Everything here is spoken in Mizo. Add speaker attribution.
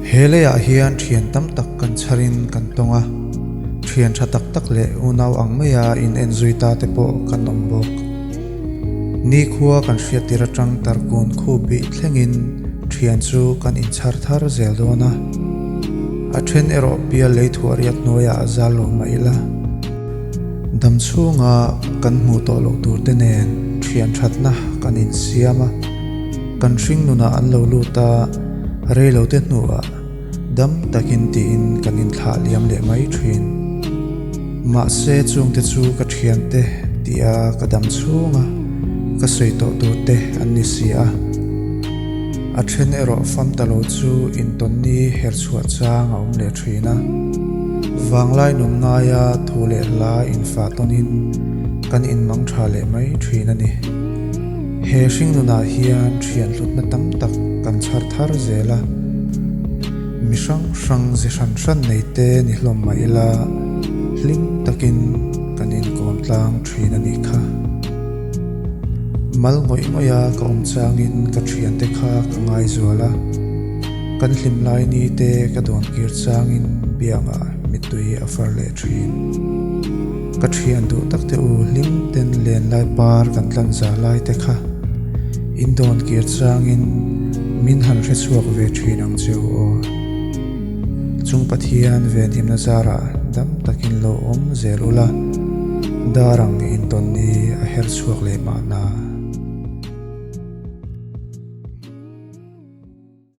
Speaker 1: He leiah hian thian tam tak kan chharin kan tawng a, thian tha tak tak leh unau ang maia in en zui ta te pawh kan awm bawk. Nikhua kan hriat tir atang tarkun khup bih thlengin thian chu kan inchhar thar zel dawn a, a then erawh bial lei thuah riat hnuaiah a zal lo mah ila. Dam chhunga kan hmuh tawh loh tur te nen thian thatna kan insiam a, kan hring nunah an lo lut a, rei lo te hnuah dam takin tiin kan inthlah liam leh mai thin. Mahse chungte chu ka thiante tia ka dam chhunga ka sawi tawh tur te an ni si a. A then erawh fam ta lo chu intawnni her chhuah chang a awm leh thin a. Vanglai nun ngaia thu leh hla infah tawnin kan inmang tha leh mai thin a ni. He hring nunah hian thian hlutna tam tak kan chhar thar zel a. Mi hrang hrang ze hran hran nei te ni hlawm mah ila hlim takin kan inkawm tlang thin a nih kha. Mal ngawih ngawih a ka awm changin ka thiante kha ka ngaizual a, kan hlim lai ni te ka dawn kir changin biangah mittui a far leh thin. Ka thian duh tak te u hlim ten len lai par kan tlan za lai te kha in dawn kir changin min han hre chhuak ve thin ang che u aw. Chung Pathian venhimna zarah dam takin lo awm zel ula, dar ang intawn ni a her chhuak leh mahna.